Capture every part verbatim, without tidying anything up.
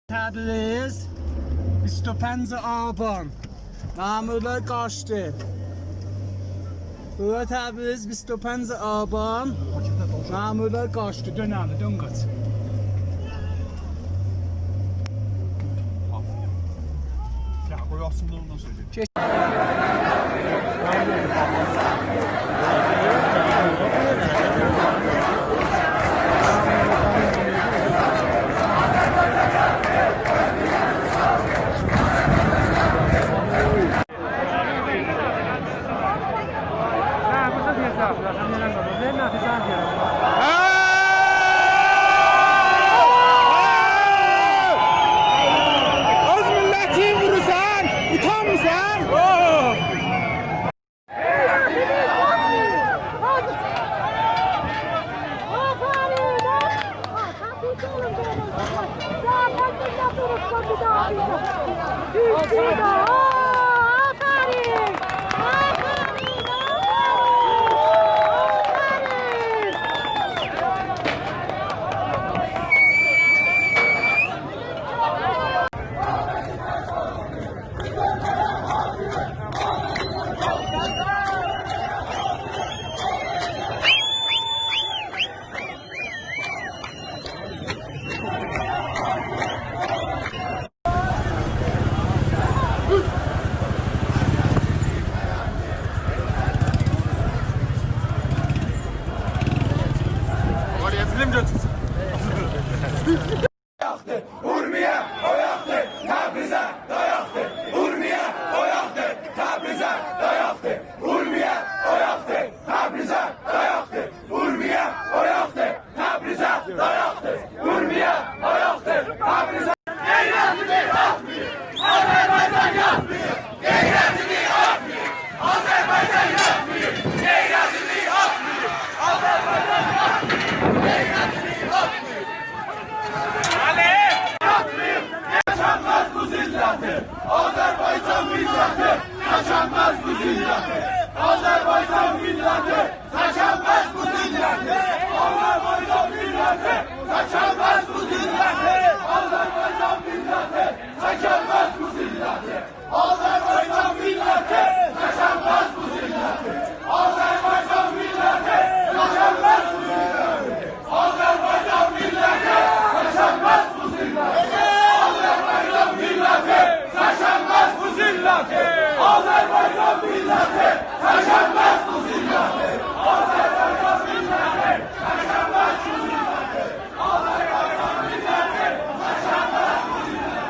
تبریز، بیست و پنج آبان. مأمورلار قاچدی. بورا تبریز، بیست و پنج آبان. مأمورلار قاچدی. دؤن علی، دؤن قاچ. گل، قوی آتسین دا اوندان سونرا گئت. اؤز میللتین وورورسان، اوتانمیرسان؟ آفرین! آفرین! آفرین! اورمیه آیاقدیر، تبریزه دایاقدیر. اورمیه آیاقدیر، تبریزه دایاقدیر. اورمیه آیاقدیر، تبریزه دایاقدیر. اورمیه آیاقدیر، تبریزه دایاقدیر. اورمیه آیاقدیر، تبریزه. غیرتینی آتماییب، آذربایجان یاتماییب. غیرتینی آتماییب، آذربایجان یاتماییب. غیرتینی آتماییب، آذربایجان یاتماییب. غیرتینی آتماییب. تکانماز بو ذلتی، آذربایجان میللتی. تکانماز بو ذلتی، آذربایجان میللتی. تکانماز بو ذلتی، آذربایجان میللتی. تکانماز بو ذلتی، آذربایجان میللتی. تکانماز بو ذلتی، آذربایجان میللتی. تکانماز بو ذلتی، آذربایجان میللتی. تکانماز بو ذلتی، آذربایجان میللتی. تکانماز بو ذلتی، آذربایجان میللتی. تکانماز بو ذلتی، آذربایجان میللتی. تکانماز بو ذلتی، آذربایجان میللتی. تکانماز بو ذلتی.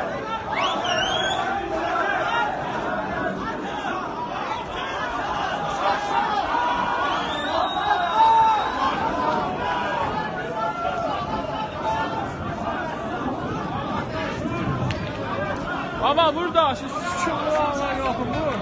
آقا، بورادا سیز شیخ اولانلار یوخدور.